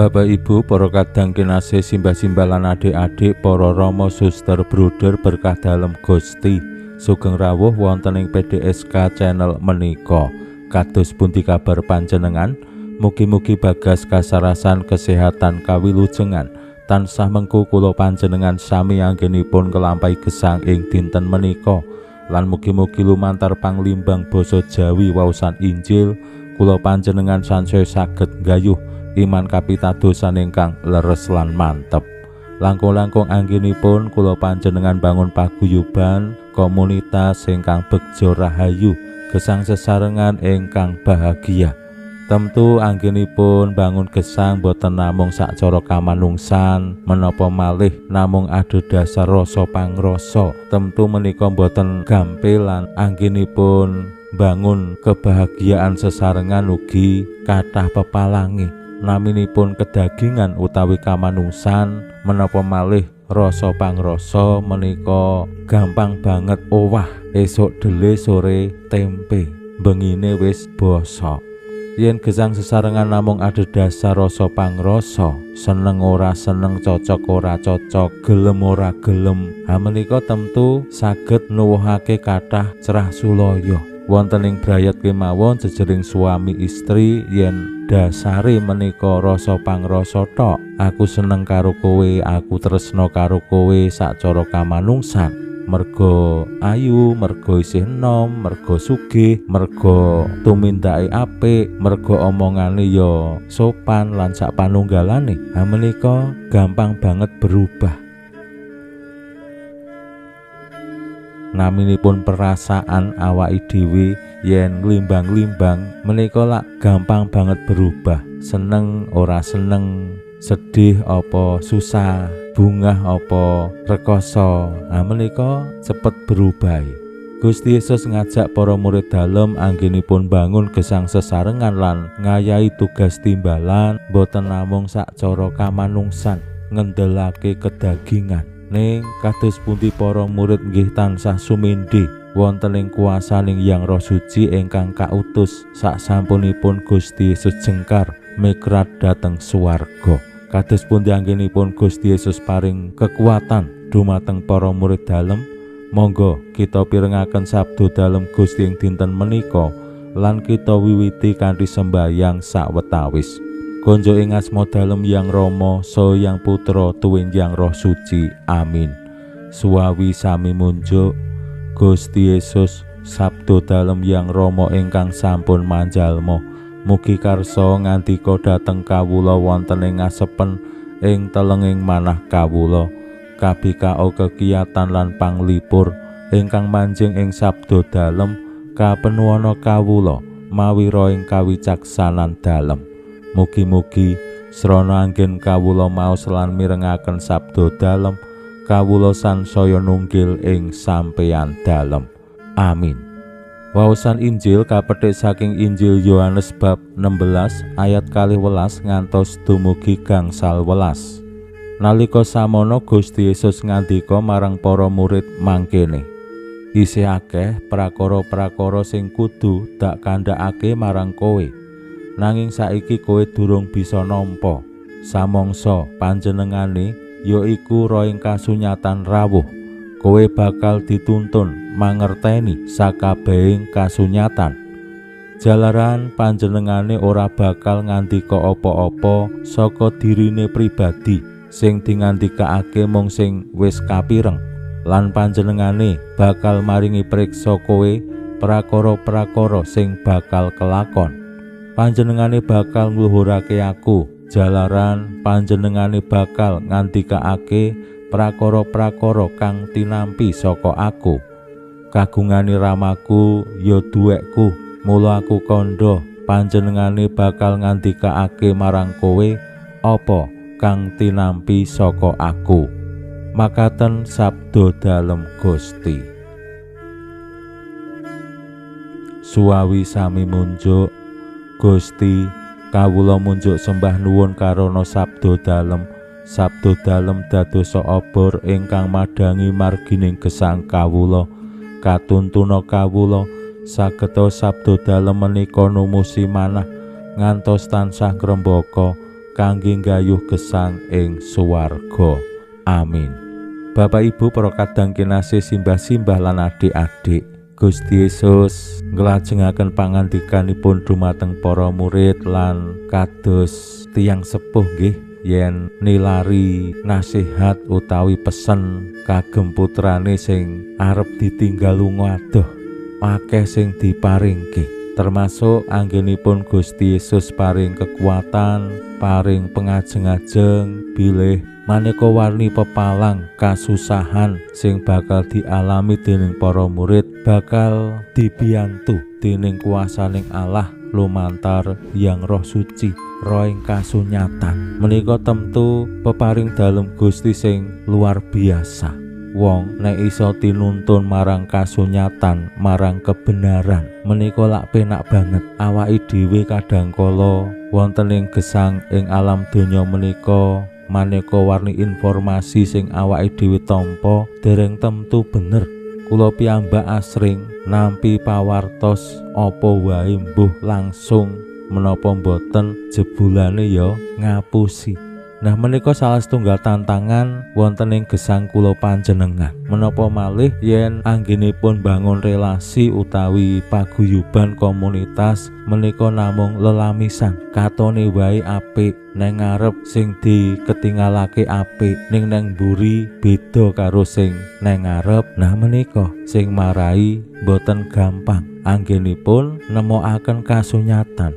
Bapak Ibu, para kadang kinasih, simbah-simbah lan adik-adik, para rama, suster, bruder berkah dalem Gusti, sugeng rawuh wonten ing PDSK channel menika. Kados pundi kabar panjenengan? Mugi-mugi bagas kasarasan kesehatan kawilujengan tansah mengku kula panjenengan sami anggenipun kelampahi gesang ing dinten menika. Lan mugi-mugi lumantar panglimbang basa Jawi waosan Injil kula panjenengan sansaya saged nggayuh iman kapitadosan ingkang leres lan mantep. Langkung-langkung anggenipun kula panjenengan bangun paguyuban komunitas ingkang begja rahayu, gesang sesarengan ingkang bahagia. Tentu anggenipun bangun gesang boten namung sacara kamanungsan menapa malih namung adhedhasar rasa pangrasa. Tentu menika boten gampil lan anggenipun bangun kebahagiaan sesarengan ugi kathah pepalange. Naminipun kedagingan utawi kamanungsan menapa malih rasa pangrasa menika gampang banget owah, esuk dele sore tempe, bengine wis bosok. Yen gesang sesarengan namung adhedhasar rasa pangrasa, seneng ora seneng, cocok ora cocok, gelem ora gelem, ha menika tentu saged nuwuhake kathah cerah sulaya. Wonten ing brayat kemawon jejering suami istri yen dasare menika rasa pangrasa tok, aku seneng karo kowe, aku tresna karo kowe sacara kamanungsan, merga ayu, merga isih enom, merga sugih, merga tumindake apik, merga omongane ya sopan lan sak panunggalane, ha menika gampang banget berubah. Naminipun perasaan awake dhewe yen nglimbang-limbang menika lak gampang banget berubah. Seneng ora seneng, sedih apa susah, bungah apa rekoso, ha menika cepet berubah. Gusti Yesus ngajak para murid dalem anggenipun bangun gesang sesarengan lan ngayahi tugas timbalan boten namung sacara kamanungsan ngendelake kedagingan. Ning kados pundi para murid nggih tansah sumindhi wonten ing kuwasaning Hyang Roh Suci ingkang kautus sasampunipun Gusti Yesus jengkar mikrat dhateng swarga. Kados pundi anggenipun Gusti Yesus paring kekuatan dumateng para murid dalem? Monggo kita pirengaken sabda dalem Gusti ing dinten menika lan kita wiwiti kanthi sembahyang sawetawis. Konjo ing asma dalem Yang Rama, saha Yang Putra, tuwin Yang Roh Suci. Amin. Suwawi sami munjuk Gusti Yesus, sabda dalem Yang Rama ingkang sampun manjalma. Mugi karsa ngandika dhateng kawula wonten ing ngasepen ing telenging manah kawula. Kabikao kekiyatan lan panglipur ingkang manjing ing sabda dalem kapenuwana kawula mawi roh ing kawicaksanan dalem. Mugi-mugi srana anggen kawula maos lan mirengaken sabda dalem, kawula sansaya nunggil ing sampeyan dalem. Amin. Waosan Injil kapethik saking Injil Yohanes bab 16 ayat 12 ngantos dumugi gangsal welas. Nalika samono Gusti Yesus ngandika marang para murid mangkene, isih akeh prakara-prakara sing kudu dak kandhakake marang kowe, nanging saiki kowe durung bisa nampa. Samangsa panjenengane yaiku roh ing kasunyatan rawuh, kowe bakal dituntun mangerteni sakabehing kasunyatan. Jalaran panjenengane ora bakal ngandika apa-apa saka dirine pribadi, sing dingandikake mung sing wis kapireng, lan panjenengane bakal maringi priksa kowe prakara-prakara sing bakal kelakon. Panjenengane bakal ngluhurake aku, jalaran panjenengane bakal ngandikake prakara-prakara kang tinampi saka aku. Kagungane ramaku ya duwekku, mula aku kandha panjenengane bakal ngandikake marang kowe apa kang tinampi saka aku. Makaten sabda dalem Gusti. Suwawi sami munjuk Gusti, kawula munjuk sembah nuwun karana sabda dalem. Sabda dalem dadosa obor ingkang madhangi margining gesang kawula. Katuntuna kawula sageta sabda dalem menika numusi manah ngantos tansah ngrembaka kangge nggayuh gesang ing swarga. Amin. Bapak Ibu para kadang kinasih, simbah-simbah lan adik-adik, Gusti Yesus nglajengaken pangandikanipun dumateng para murid lan kados tiyang sepuh nggih yen nilari nasihat utawi pesen kagem putrane sing arep ditinggal lunga adoh, akeh sing diparingke, termasuk anggenipun Gusti Yesus paring kekuatan, paring pengajeng-ajeng bilih maneka warni pepalang kasusahan sing bakal dialami dening para murid bakal dibiyantu dening kuasaning Allah lumantar Yang Roh Suci, roh ing kasunyatan. Menika temtu peparing dalem Gusti sing luar biasa. Wong nek iso tinuntun marang kasunyatan, marang kebenaran, menika lak penak banget. Awake dhewe kadang kala wonten ing gesang ing alam donya menika maneka warni informasi sing awake dhewe tampa dereng temtu bener. Kula piyambak asring nampi pawartos apa wae mbuh langsung menapa mboten, jebulane ya ngapusi. Nah menika salah setunggal tantangan wonten ing gesang kula panjenengan. Menapa malih yen anggenipun bangun relasi utawi paguyuban komunitas menika namung lelamisan, katone wae apik, neng ngarep sing diketingalake apik, ning neng mburi beda karo sing neng ngarep. Nah menika sing marai boten gampang anggenipun nemokaken kasunyatan.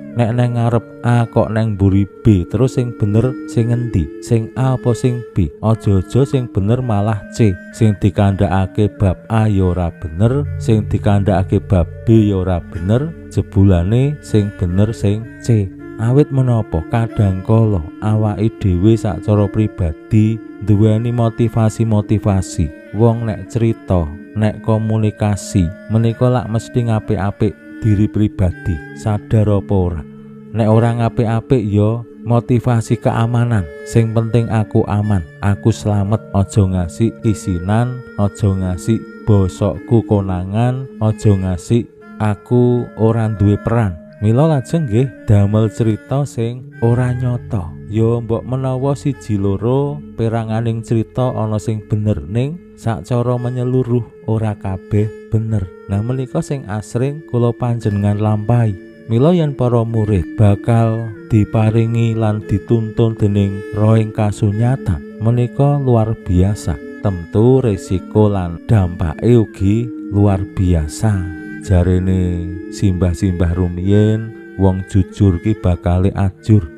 Nek neng ngarep A kok neng mburi B, terus sing bener sing ngendi? Sing A apa sing B? Aja-aja sing bener malah C. Sing dikandhakake bab A ya ora bener, sing dikandhakake bab B ya ora bener, jebulane sing bener sing C. Awit menapa kadang kala awake dhewe sacara pribadi duweni motivasi-motivasi. Wong nek cerita, nek komunikasi menika lak mesti ngapik-apik diri pribadi, sadar apa ora? Nek ora ngapik-apik ya motivasi keamanan. Sing penting aku aman, aku slamet, aja ngasih isinan, aja ngasih bosokku konangan, aja ngasih aku ora duwe peran. Mila lajeng nggih damel cerita sing ora nyata. Ya mbok menawa siji loro peranganing cerita ana sing bener, ning sacara menyeluruh ora kabeh bener. Nah menika sing asring kula panjenengan lampahi. Mila yen para murid bakal diparingi lan dituntun dening roh ing kasunyatan menika luar biasa. Tentu resiko lan dampake ugi luar biasa. Jarene simbah-simbah rumiyin, wong jujur ki bakale ajur.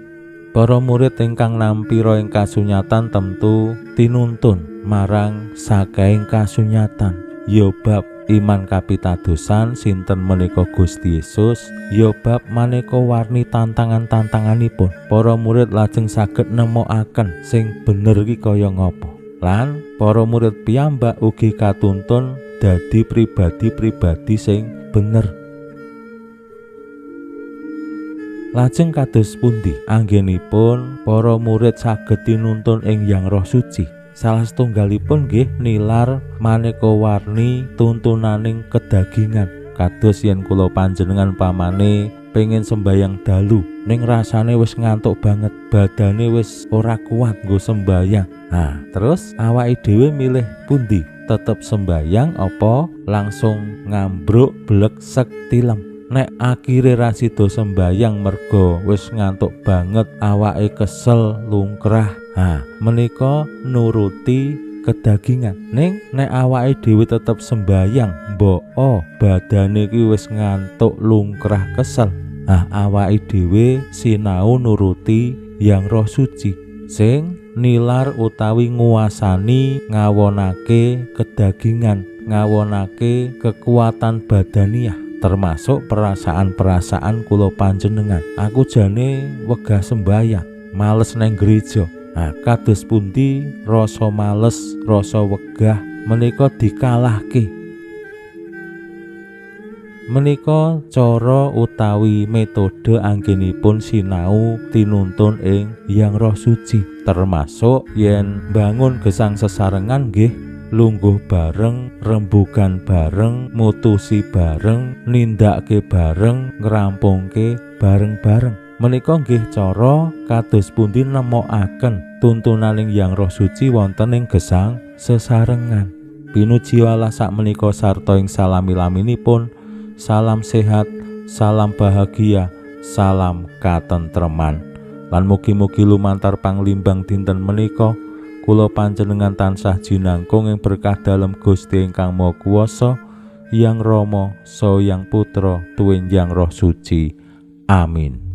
Para murid ingkang nampi roh ing kasunyatan tentu tinuntun marang saking kasunyatan. Ya bab iman kapitadosan sinten menika Gusti Yesus, ya bab maneka warni tantangan-tantanganipun. Para murid lajeng saged nemokaken sing bener ki kaya ngapa. Lan para murid piyambak ugi katuntun dadi pribadi-pribadi sing bener. Lajeng kados pundi anggenipun para murid saged tinuntun ing Yang Roh Suci? Salah setunggalipun nggih nilar maneka warni tuntunaning kedagingan. Kados yen kula panjenengan pamane pengen sembayang dalu, ning rasane wis ngantuk banget, badane wis ora kuat nggo sembayang. Nah, terus awake dhewe milih pundi? Tetep sembayang apa langsung ngambruk blek sek tilem? Nek akhire ra sida sembayang mergo wis ngantuk banget, awake kesel lungkrah. Ha, menika nuruti kedagingan. Ning nek awake dhewe tetep sembayang, mbok badane ki wis ngantuk lungkrah kesel. Ah, awake dhewe sinau nuruti Yang Roh Suci sing nilar utawi nguasani ngawonake kedagingan, ngawonake kekuatan badaniah, termasuk perasaan-perasaan kula panjenengan. Aku jane wegah sembayang, males neng gereja. Nah, kados pundi rasa males, rasa wegah menika dikalahke. Menika cara utawi metode anggenipun sinau tinuntun ing Hyang Roh Suci, termasuk yen bangun gesang sesarengan nggih lungguh bareng, rembugan bareng, mutusi bareng, nindakake bareng, ngrampungke bareng-bareng. Menika nggih cara kados pundi nemokaken tuntunaning Hyang Roh Suci wonten ing gesang sesarengan. Pinuji Allah sakmenika sarta ing salami-laminipun. Salam sehat, salam bahagia, salam katentreman. Lan mugi-mugi lumantar panglimbang dinten menika kula panjenengan tansah jinangkung ing berkah dalem Gusti ingkang Maha Kuwasa, Hyang Rama, Saha Hyang Putra, tuwin Hyang Roh Suci. Amin.